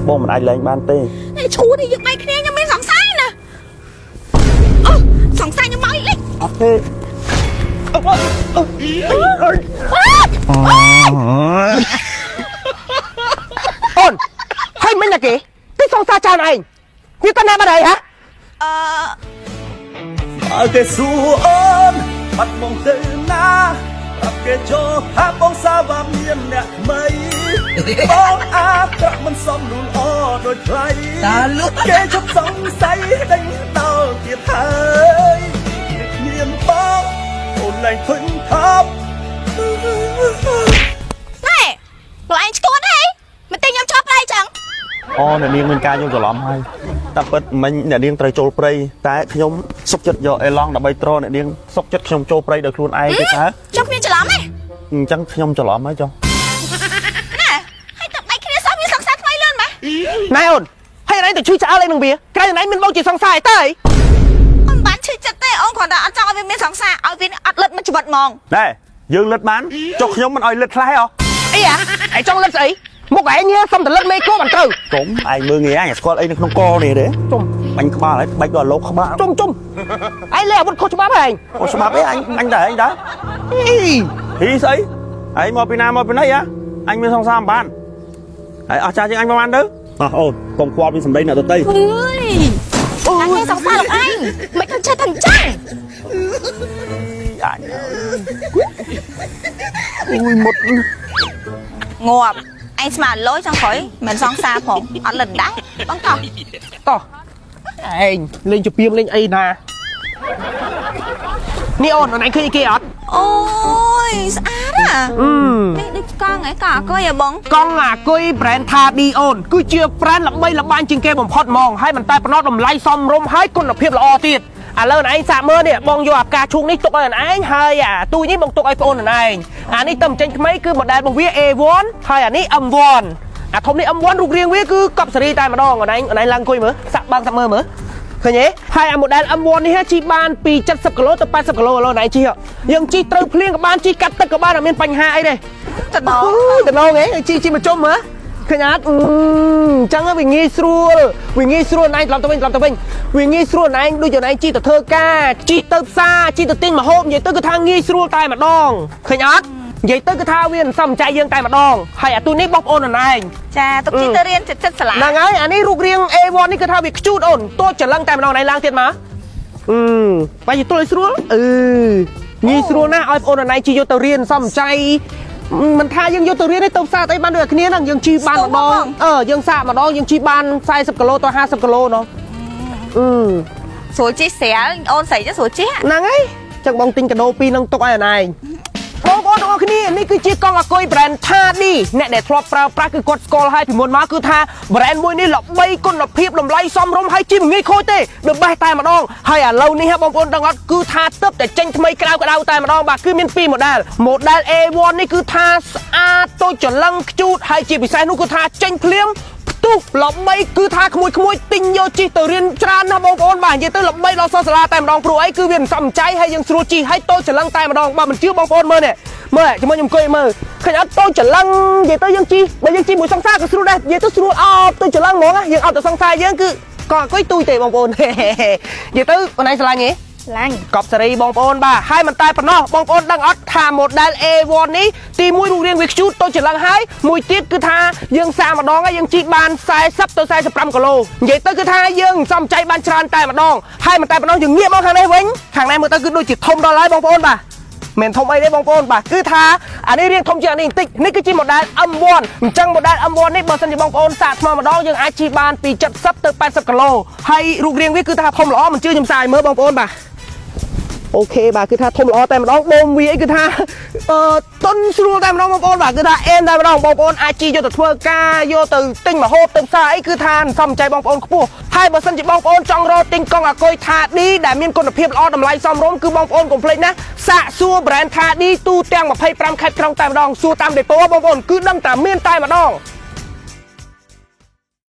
បងមិនអាចលែងបានទេ នេះឈួរនេះយើងបែកគ្នាខ្ញុំមានសង្ស័យណាអូសង្ស័យខ្ញុំមកលេច អត់ទេ អូនហើយមិញណាគេទីសង្សារច្រើនឯងវាទៅណាបាត់ហើយហ៎ អឺ អើគេសួរអូនបាត់បងទៅណាប្រាប់គេចូលថាបងសាវ៉ាមានអ្នកថ្មីបងអាក្រក់មិនសមលូនអដូចថ្លៃ តាលុះ គេជប់សង្ស័យដេញដល់ទៀតហើយគ្មានបងអូនលែងធុញថប់ ណែលោកឯងឈួតហីមិនទេខ្ញុំចូលព្រៃចឹង អូអ្នកនាងមានការយល់ច្រឡំហើយតែពិតមិញអ្នកនាងត្រូវចូលព្រៃតែខ្ញុំសុកចិត្តយកអេឡង់ដើម្បីទ្រអ្នកនាងសុកចិត្តខ្ញុំចូលព្រៃដោយខ្លួនឯងទេតើ ចុះខ្ញុំច្រឡំហ៎ អញ្ចឹងខ្ញុំច្រឡំហើយចុះ ណែហើយទៅបែកគ្នាសោះមានសង្សារថ្មីលឿនម៉េះ ណែអូនហើយឯងទៅឈឺឆ្អើលអីនឹងវាក្រែងឯងមានបងជាសង្សារឯតើអី អូនបានឈឺចិត្តទេអូនគ្រាន់តែអត់ចង់ឲ្យវាមានសង្សារឲ្យវាអត់លិតមួយជីវិតហ្មង ណែយើងលិតបានចុះខ្ញុំមិនឲ្យលិតខ្លះហ៎ អីអាឯងចង់លិតស្អីមុខឯងញ៉ាសុំតែលិតមេកោបានត្រូវ កុំឯងមើលងាយអញស្គាល់អីនៅក្នុងកនេះទេ ជុំ បាញ់ក្បាលហើយបាច់ដល់លោកក្បាល ជុំជុំឯងលេអាវុធខុសច្បាប់ហើយឯង អូច្បាប់អីអញអញដែរអញដែរ អី ហ៊ីស្អីឯងមកពីណាមកពីណីហ៎អញមានសង្សារមិនបានហើយអស់ចាជាងអញប្រហែលទៅអោះអូនកុំខ្វល់ពីសម្ដីអ្នកដទៃ អើយអញមានសង្សារលោកឯងមិនខំចេះតែអញ្ចឹង អញអូយមុត ងាប់ឯងស្មានលុយចង់ក្រោយមិនសង្សារផងអត់លិតដែរបងតោះ តោះឯងលេងជពីមលេងអីណានេះអូនអូនឯងឃើញអីគេអត់ អូយស្អាតអា អឺ នេះដូចកង់ហ៎កង់អាកុយហ៎បង កង់អាគុយ brand Thadi អូនគឺជា brand ល្បីល្បាញជាងគេបំផុតហ្មងហើយមិនតែប៉ុណ្ណោះតម្លៃសមរម្យហើយគុណភាពល្អទៀតឥឡូវឯងសាកមើលនេះបងយកអាផ្កាឈូកនេះទុកឲ្យឯងហើយអាទូនេះបងទុកឲ្យប្អូនឯងអានេះទៅចេញថ្មីគឺ model របស់វា A1 ហើយអានេះ M1 អាធំនេះ M1 រូបរាងវាគឺកប់សេរីតែម្ដងអូនឯងអូនឯងឡើងអង្គុយមើលសាក់បើកសាក់មើលមើលឃើញទេហើយអា model M1 នេះជិះបានពី70គីឡូទៅ80គីឡូឥឡូវឯងជិះយើងជិះត្រូវភ្លៀងក៏បានជិះកាត់ទឹកក៏បានអត់មានបញ្ហាអីទេ តដង អូយតំណងហ៎ជីជីមកជុំហ៎ឃើញអត់អឺអញ្ចឹងវាងាយស្រួលវាងាយស្រួលណែត្រឡប់ទៅវិញត្រឡប់ទៅវិញវាងាយស្រួលណែដូចណែជីទៅធ្វើការជីទៅផ្សារជីទៅទិញម្ហូបនិយាយទៅគឺថាងាយស្រួលតែម្ដងឃើញអត់និយាយទៅគឺថាវាសំចៃយើងតែម្ដងហើយអាទូនេះបងប្អូនណែង ចាទុកជីទៅរៀនចិត្តចិត្តសាលា ហ្នឹងហើយអានេះរូបរាង A1 នេះគឺថាវាខ្ជូតអូនតូចច្រឡឹងតែម្ដងណែឡើងទៀតមកអឺបាយជាទល់ឲ្យស្រួលអឺងាយស្រួលណាស់ឲ្យបងប្អូនណែជីយកទៅរៀនសំចៃមិនថាយើងយកទៅរៀនទេទៅផ្សារទៅអីបានដូចគ្នាហ្នឹងយើងជីបានម្ដងអឺយើងសាកម្ដងយើងជីបាន40គីឡូទៅ50គីឡូណោះអឺ ស្រួលជីស្រាលអូនស្រីទៅស្រួលជី ហ្នឹងហើយចឹងបងទិញកាដូពីរហ្នឹងទុកឲ្យអនឯងបងប្អូនទាំងអស់គ្នានេះគឺជាកង់អាគុយ brand Thadi អ្នកដែលធ្លាប់ប្រើប្រាស់គឺគាត់ស្គាល់ហើយពីមុនមកគឺថា brand មួយនេះល្បីគុណភាពតម្លៃសមរម្យហើយជិះមិនងាយខូចទេ the best តែម្ដងហើយឥឡូវនេះហ៎បងប្អូនដឹងអត់គឺថាទឹកតែចេញថ្មីក្រៅក្តៅតែម្ដងបាទគឺមានពីរ model model A1 នេះគឺថាស្អាតតូចច្រឡឹងខ្ជូតហើយជាពិសេសនោះគឺថាចេញភ្លាម ផ្ទុះល្បីគឺថាក្មួយក្មួយទិញយកជិះទៅរៀនច្រើនណាស់បងប្អូនបាទនិយាយទៅល្បីដល់សសាលាតែម្ដងព្រោះអីគឺវាមិនសំចៃហើយយើងស្រួលជិះហើយតូចច្រឡឹងតែម្ដងបើមិនជឿបងប្អូនមើលនេះមើលជាមួយខ្ញុំអង្គុយមើលឃើញអត់តូចច្រឡឹងនិយាយទៅយើងជិះបើយើងជិះមួយសង្សារក៏ស្រួលដែរនិយាយទៅស្រួលអោបទៅច្រឡឹងហ្មងណាយើងអត់ទៅសង្សារយើងគឺក៏អង្គុយទូយទេបងប្អូន និយាយទៅអូនឯងស្រឡាញ់ទេ ឡាញ់ កប់សេរីបងប្អូនបាទហើយមិនតែប៉ុណ្ណោះបងប្អូនដឹងអត់ថា model A1 នេះទីមួយរូបរាងវាខ្ជូតតូចច្រឡឹងហើយមួយទៀតគឺថាយើងសាកម្ដងហើយយើងជិះបាន40ទៅ45គីឡូនិយាយទៅគឺថាយើងសំចៃបានច្រើនតែម្ដងហើយមិនតែប៉ុណ្ណោះយើងងាកមកខាងនេះវិញខាងនេះមើលទៅគឺដូចជាធំដល់ហើយបងប្អូនបាទមិនធំអីទេបងប្អូនបាទគឺថាអានេះរៀងធំជាងអានេះបន្តិចនេះគឺជា model M1 អញ្ចឹង model M1 នេះបើសិនជាបងប្អូនសាកថ្មម្ដងយើងអាចជិះបានពី70ទៅ80គីឡូហើយរូបរាងវាគឺថាធំល្អមិនជឿខ្ញុំសាកឲ្យមើលបងប្អូនបាទ OK បាទគឺថាធំល្អតែម្ដងបូមវាអីគឺថាអឺតុនស្រួលតែម្ដងបងប្អូនបាទគឺថាអេមតែម្ដងបងប្អូនអាចជិះយកទៅធ្វើការយកទៅទិញម្ហូបទៅផ្សារអីគឺថាសំចៃបងប្អូនខ្ពស់ហើយបើសិនជាបងប្អូនចង់រកទិញកង់អាគុយ Thadi ដែលមានគុណភាពល្អតម្លៃសមរម្យគឺបងប្អូនកុំភ្លេចណាសាកសួរ brand Thadi ទូទាំង25ខេត្តក្រុងតែម្ដងសួរតាមដេប៉ូបងប្អូនគឺដឹងតែមានតែម្ដង